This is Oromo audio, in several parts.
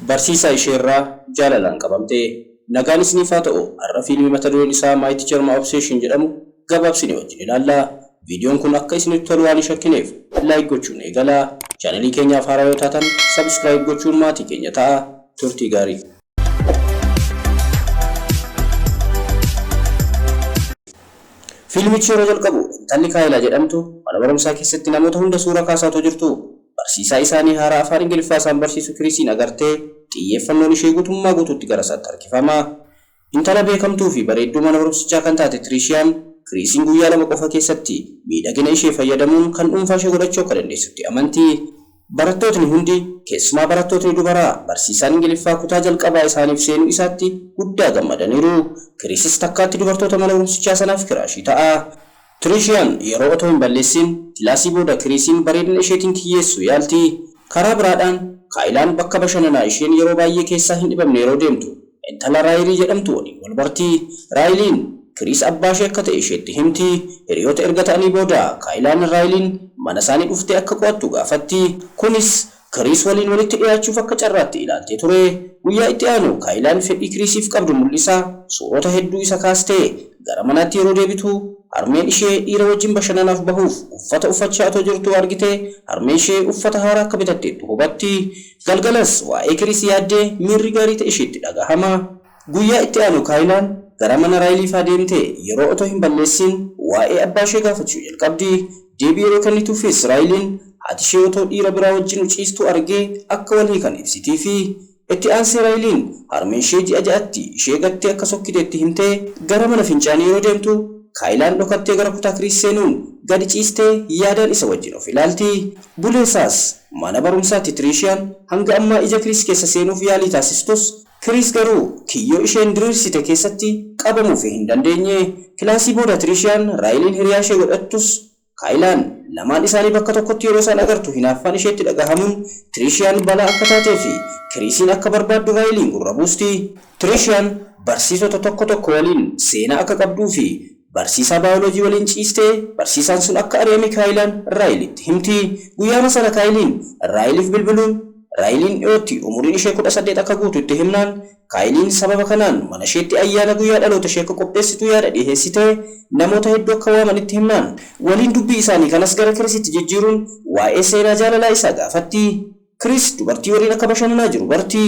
Barsiisaa isheerraa jaalalaan qabamte. Nagaan isiniif haa ta'u. Har'a fiilmii mata dureen isaa My Teacher My Obsession jedhamu gabaabsinee wajjin ilaalla. Viidiyoon kun akka isinitti tolu waan hin shakkineef like gochuun eegalaa. Chaanalii keenyaaf haaraa yoo taatan subscribe gochuun maatii keenya ta'aa. Turtii gaarii. Fiilmichi yeroo jalqabu intalli Kaayilaa jedhamtu mana barumsaa keessatti namoota hunda suura kaasaa otoo jirtuu barsiisaa isaanii haaraa afaan Ingiliffaa isaan barsiisu Kiriisiin agartee xiyyeeffannoon ishee guutummaa guutuutti gara isaatti harkifama. Intala beekamtuu fi bareedduu mana barumsichaa kan taate Tiriishiyaan Kiriisiin guyyaa 2 qofa keessatti miidhagina ishee fayyadamuun kan dhuunfaa ishee godhachuu akka dandeessutti amanti. Barattootni hundi, keessumaa barattootni dubaraa barsiisaan Ingiliffaa kutaa jalqabaa isaaniif seenuu isaatti guddaa gammadaniiru. Kiriisis takkaatti dubartoota mana barumsichaa sanaaf kiraashii ta'a. Tiriishiyaan yeroo otoo hin balleessin kilaasii booda Kiriisiin bareedina isheetiin kiyyeessuu yaalti. Karaa biraadhaan, Kaayilaan bakka bashananaa isheen yeroo baay'ee keessaa hin dhibamne yeroo deemtu intala Raayilii jedhamtu waliin wal barti. Raayiliin, Kiriis abbaashee akka ta'e isheetti himti. Hiriyoota erga ta'anii booda Kaayilaan Raayiliin manasaanii dhuftee akka qo'attu gaafatti. Kunis Kiriis waliin walitti dhiyaachuuf akka carraatti ilaaltee ture. Guyyaa itti aanu Kaayilaan fedhii Kiriisiif qabdu mul'isaa suurota hedduu isa kaastee gara manaatti yeroo deebitu harmeen ishee dhiira wajjin bashannanaaf bahuuf uffata uffachaa otoo jirtuu argitee harmeen ishee uffata haaraa akka bitatteettu hubatti. Galgalas waa'ee Kiriis yaaddee miirri gaarii ta'e isheetti dhagahama. Guyyaa itti aanu Kaayilaan gara mana Raayiliifaa deemtee yeroo otoo hin balleessin waa'ee abbaashee gaafachuu jalqabdi. Deebii yeroo kennituufis Raayiliin haatishee otoo dhiira biraa wajjin ciistuu argee akka wal hiikan ibsitiifi. Itti aansee Raayiliin harmeenshee ji'a ja'atti ishee gattee akka sokkite itti himtee gara mana fincaanii yeroo deemtu Kaayilaan dhokattee gara kutaa Kiriis seenuun gadi ciistee yaadaan isa wajjin of ilaalti. Buleesaas mana barumsaatti Tiriishiyaan hanga ammaa ija Kiriis keessa seenuuf yaalii taasistus Kiriis garuu kiyyoo isheen diriirsite keessatti qabamuufii hin dandeenye. Kilaasii booda Tiriishiyaan Raayiliin hiriyaashee godhattus Kaayilaan lamaan isaanii bakka tokkotti yeroo isaan agartu hinaaffaan isheetti dhagahamuun Tiriishiyaan balaa akka taatee fi Kiriisiin akka barbaaddu Raayiliin gurra buusti. Tiriishiyaan barsiisota tokko tokko waliin seenaa akka qabduu fi barsiisaa baayoloojii waliin ciistee barsiisaan sun akka ari'ame Kaayilaan Raayilitti himti. Guyyaama sana Kaayiliin Raayiliif bilbiluun Raayiliin dhiyootti umuriin ishee 18 akka guutu itti himnaan Kaayiliin sababa kanaan manasheetti ayyaana guyyaa dhalootashee akka qopheessitu yaada dhiheessitee namoota hedduu akka waaman itti himnaan waliin dubbii isaanii kanas gara Kirisitti jijjiiruun waa'ee seenaa jaalalaa isaa gaafatti. Kiris dubartii waliin akka bashannanaa jiru barti.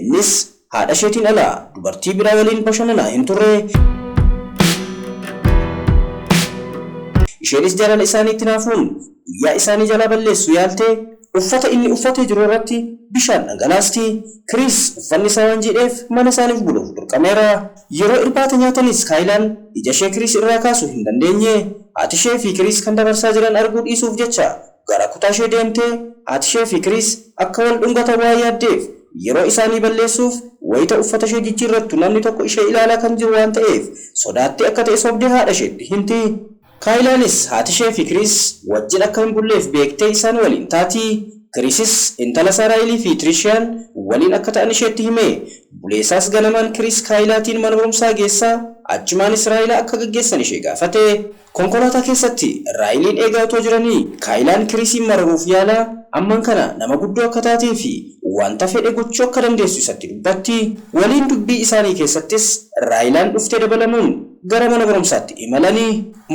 Innis haadhasheetiin ala dubartii biraa waliin bashannanaa hin turre. Isheenis jaalala isaaniitti hinaafuun guyyaa isaanii jalaa balleessuu yaaltee uffata inni uffatee jiru irratti bishaan dhangalaasti. Kiriis uffanni isaa waan jiidheef mana isaaniif buluuf dirqameera. Yeroo irbaata nyaatanis Kaayilaan ijashee Kiriis irraa kaasuu hin dandeenye. Haatishee fi Kiriis kan dabarsaa jiran arguu dhiisuuf jecha gara kutaashee deemtee haatishee fi Kiriis akka wal dhungatan waan yaaddeef yeroo isaanii balleessuuf wayita uffatashee jijjiirrattu namni tokko ishee ilaalaa kan jiru waan ta'eef sodaattee akka ta'e sobdee haadhasheetti himti. Kaayilaanis haatishee fi Kiriis wajjin akka hin bulleef beektee isaan waliin taati. Kiriisis intalasaa Raayilii fi Tiriishiyaan waliin akka ta'an isheetti hime. Buleesaas ganamaan Kiriis Kaayilaatiin mana barumsaa geessaa achumaanis Raayilaa akka gaggeessan ishee gaafate. Konkolaataa keessatti Raayiliin eegaa otoo jiranii Kaayilaan Kiriisiin mararuuf yaalaa amman kana nama guddoo akka taatee fi wanta fedhe gochuu akka dandeessu isatti dubbatti. Waliin dubbii isaanii keessattis Raayilaan dhuftee dabalamuun gara mana barumsaatti imalani.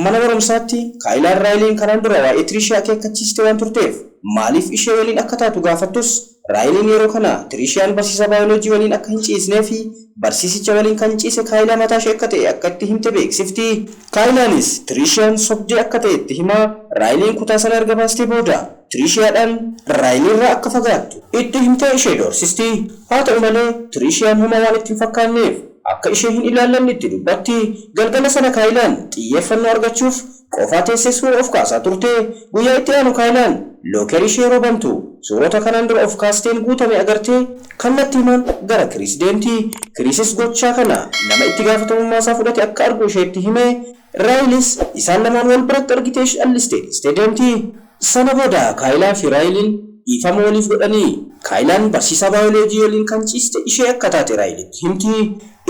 Mana barumsaatti Kaayilaan Raayiliin kanaan dura waa'ee Tiriishiyaa akeekkachiistee waan turteef maaliif ishee waliin akka taatu gaafattus Raayiliin yeroo kana Tiriishiyaan barsiisaa baayoloojii waliin akka hin ciisnee fi barsiisicha waliin kan ciise Kaayilaa mataashee akka ta'e akka itti himte beeksifti. Kaayilaanis Tiriishiyaan sobdee akka ta'e itti himaa Raayiliin kutaa sana erga baastee booda Tiriishiyaadhaan Raayiliirraa akka fagaattu itti himtee ishee doorsisti. Haa ta'u malee Tiriishiyaan homaa waan itti hin fakkaanneef akka ishee hin ilaallanne itti dubbatti. Galgala sana Kaayilaan xiyyeeffannoo argachuuf qofaa teessee suura of kaasaa turte. Guyyaa itti aanu Kaayilaan lookerii ishee yeroo bantu suurota kanaan dura of kaasteen guutame agartee kallattiimaan gara Kiriis deemti. Kiriisis gochaa kana nama itti gaafatamummaasaa fudhate akka argu isheetti hime. Raayilis isaan lamaan wal biratti argitee callistee dhiistee deemti. Sana booda Kaayilaa fi Raayiliin dhiifama waliif godhanii Kaayilaan barsiisaa baayoloojii waliin kan ciiste ishee akka taate Raayilitti himti.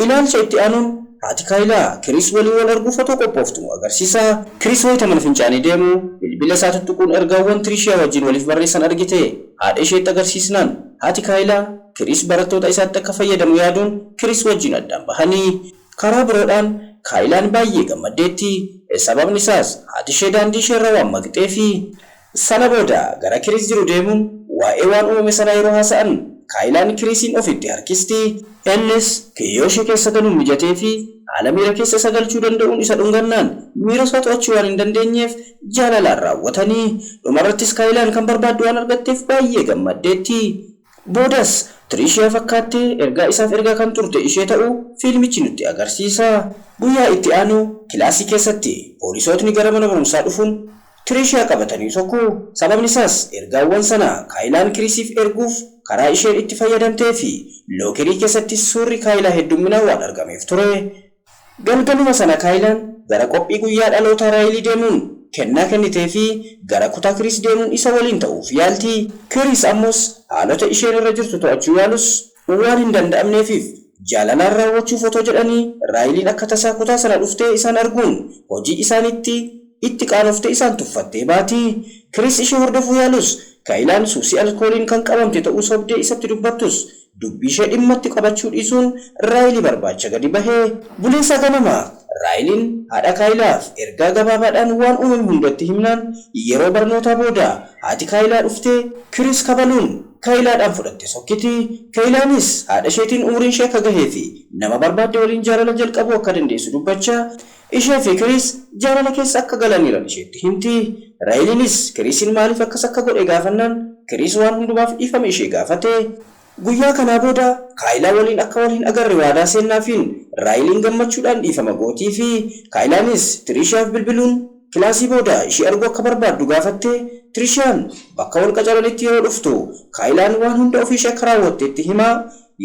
Ilaalcha itti aanuun haati Kaayilaa Kiriis waliin wal arguuf otoo qophooftu nu agarsiisa. Kiriis wayita mana fincaanii deemu bilbila isaa tuttuquun ergaawwan Tiriishiyaa wajjin waliif barreessan argitee haadha isheetti agarsiisnaan haati Kaayilaa Kiriis barattoota isaatti akka fayyadamu yaaduun Kiriis wajjin addaan bahanii. Karaa biroodhaan Kaayilaan baay'ee gammaddeetti. Sababni isaas haati ishee daandii isheerra waan maqxeefi. Sana booda gara Kiriis jiru deemuun waa'ee waan uumame sanaa yeroo haasa'an Kaayilaan Kiriisiin ofitti harkisti. Innis kiyyoo ishee keessa galuun mijatee fi haala miira keessa isa galchuu danda'uun isa dhungannaan miira isaa to'achuu waan hin dandeenyeef jaalalaan raawwatanii. Dhumarrattis Kaayilaan kan barbaaddu waan argatteef baay'ee gammaddeetti. Boodas Tiriishiyaa fakkaattee ergaa isaaf ergaa kan turte ishee ta'uu fiilmichi nutti agarsiisa. Guyyaa itti aanu kilaasii keessatti poolisootni gara mana barumsaa dhufuun Tiriishiyaa qabatanii tokko. Sababni isaas ergaawwan sana Kaayilaan Kiriisiif erguuf karaa isheen itti fayyadamtee fi lookerii keessatti suurri Kaayilaa heddumminaan waan argameef ture. Galgaluma sana Kaayilaan gara qophii guyyaa dhaloota Raayilii deemuun kennaa kennitee fi gara kutaa Kiriis deemuun isa waliin ta'uuf yaalti. Kiriis ammas haalota isheen irra jirtu to'achuu yaalus waan hin danda'amneefiif jaalalaan raawwachuuf otoo jedhanii Raayiliin akka tasaa kutaa sana dhuftee isaan arguun hojii isaanitti itti qaanoftee isaan tuffattee baati. Kiriis ishee hordofuu yaalus Kaayilaan suusii alkooliin kan qabamte ta'uu sobdee isatti dubbattus dubbii ishee dhimmatti qabachuu dhiisuun Raayilii barbaacha gadi bahee. Buleessaa ganama Raayiliin haadha Kaayilaaf ergaa gabaabaadhaan waan uumame hundatti himnaan yeroo barnootaa booda haati Kaayilaa dhuftee Kiriis kabaluun Kaayilaadhaan fudhatte sokkiti. Kaayilaanis haadha isheetiin umriin ishee akka gahee fi nama barbaadde waliin jaalala jalqabuu akka dandeessu dubbachaa ishee fi Kiriis jaalala keessa akka galaniiran isheetti himti. Raayiliinis Kiriisiin maaliif akkas akka godhe gaafannaan Kiriis waan hundumaaf dhiifama ishee gaafate. Guyyaa kanaa booda Kaayilaa waliin akka wal hin agarre waadaa seennaafiin Raayiliin gammachuudhaan dhiifama gootii fi Kaayilaanis Tiriishiyaaf bilbiluun kilaasii booda ishee arguu akka barbaaddu gaafatte. Tiriishiyaan bakka wal qacaranitti yeroo dhuftu Kaayilaan waan hunda ofii ishee akka raawwatteetti himaa.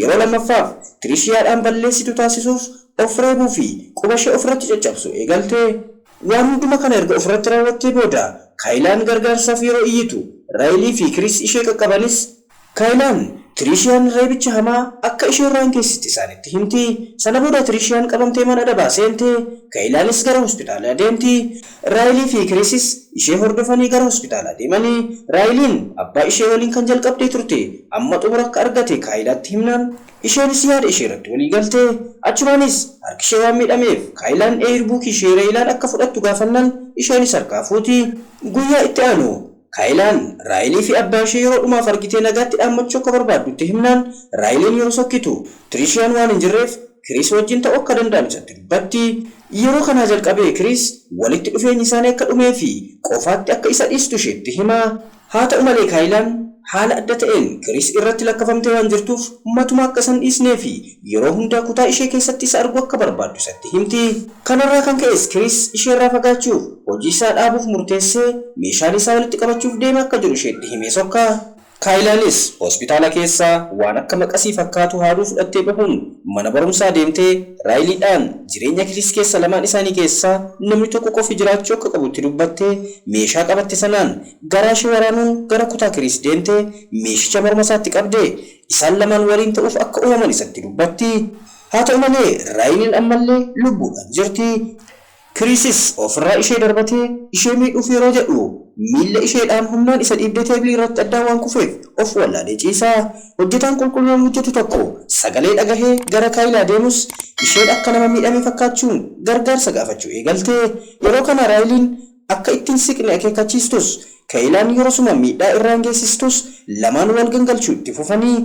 Yeroo lammaffaaf Tiriishiyaadhaan balleessitu taasisuuf of reebuu fi quba ishee ofirratti caccabsu eegalte. Waan hunduma kana erga ofirratti raawwattee booda Kaayilaan gargaarsaaf yeroo iyyitu Raayilii fi Kiriis ishee qaqqabanis Kaayilaan Tiriishiyaan reebicha hamaa akka ishee irraan geessiste isaanitti himti. Sana booda Tiriishiyaan qabamtee mana adabaa seente. Kaayilaanis gara hospitaalaa deemti. Raayilii fi Kiriisis ishee hordofanii gara hospitaalaa deemanii Raayiliin abbaa ishee waliin kan jalqabdee turte amma xumura akka argate Kaayilaatti himnaan isheenis yaada ishee irratti walii galte. Achumaanis harki ishee waan miidhameef Kaayilaan eerbuukii ishee Raayilaan akka fudhattu gaafannaan isheenis harkaa fuuti. Guyyaa itti aanu Kaayilaan Raayilii fi abbaa ishee yeroo dhumaaf argitee nagaatti dhaammachuu akka barbaaddutti himnaan Raayiliin yeroo sokkitu Tiriishiyaan waan hin jirreef Kiriis wajjin ta'uu akka danda'an isatti dubbatti. Yeroo kanaa jalqabee Kiriis walitti dhufeenyi isaanii akka dhumee fi qofaatti akka isa dhiistu isheetti hima. Haa ta'u malee Kaayilaan haala adda ta'een Kiriis irratti lakkafamtee waan jirtuuf matuma akka isaan dhiisnee fi yeroo hundaa kutaa ishee keessatti isa arguu akka barbaaddu isatti himti. Kanarraa kan ka'es Kiriis isheerraa fagaachuuf hojii isaa dhaabuuf murteessee meeshaalee isaa walitti qabachuuf deema akka jiru isheetti himee sokka. Kaayilaanis hospitaala keessaa waan akka maqasii fakkaatu haaduu fudhattee bahuun mana barumsaa deemtee Raayiliidhaan jireenya Kiriis keessa lamaan isaanii keessaa namni tokko qofi jiraachuu akka qabutti dubbattee meeshaa qabatte sanaan garaa ishee waraanuun gara kutaa Kiriis deemtee meeshicha morma isaatti qabdee isaan lamaan waliin ta'uuf akka uumaman isatti dubbatti. Haa ta'u malee Raayiliin ammallee lubbuudhaan jirti. Kiriisis ofirraa ishee darbatee ishee miidhuuf yeroo jedhu miilla isheedhaan humnaan isa dhiibdee teebilii irratti addaan waan kufeef of wallaalee ciisa. Hojjetaan qulqullinaan hojjetu tokko sagalee dhagahee gara Kaayilaa deemus isheen akka nama miidhame fakkaachuun gargaarsa gaafachuu eegalte. Yeroo kana Raayiliin akka ittiin siqne akeekkachiistus Kaayilaan yeroo suma miidhaa irraan geessistus lamaan wal gangalchuu itti fufanii.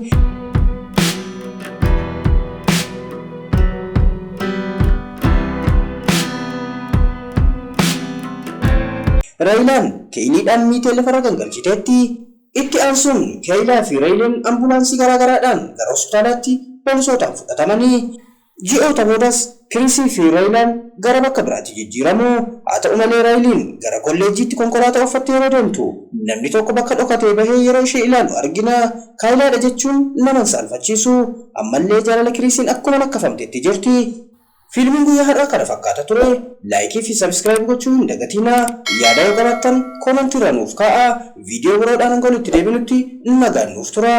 Raayilaan Keeyiliidhaan miitee lafarra gangalchiteetti. Itti aansuun Kaayilaa fi Raayiliin ambulaansii garaa garaadhaan gara hospitaalaatti poolisootaan fudhatamanii. Ji'oota boodas Kiriisii fi Raayilaan gara bakka biraatti jijjiiramu. Haa ta'u malee Raayiliin gara kolleejjiitti konkolaataa uffattee yeroo deemtu namni tokko bakka dhokatee bahee yeroo ishee ilaalu argina. Kaayilaadha jechuun nama hin saalfachiisu. Ammallee jaalala Kiriisiin akkuma lakkafamteetti jirti. Fiilmiin guyyaa har'aa kana fakkaata ture. Laayikii fi sabskiraayib gochuu hin dagatinaa. Yaada yoo qabaattan koomantii irra nuuf kaa'aa. Viidiyoo biroodhaan hanga walitti deebinutti nagaan nuuf tura.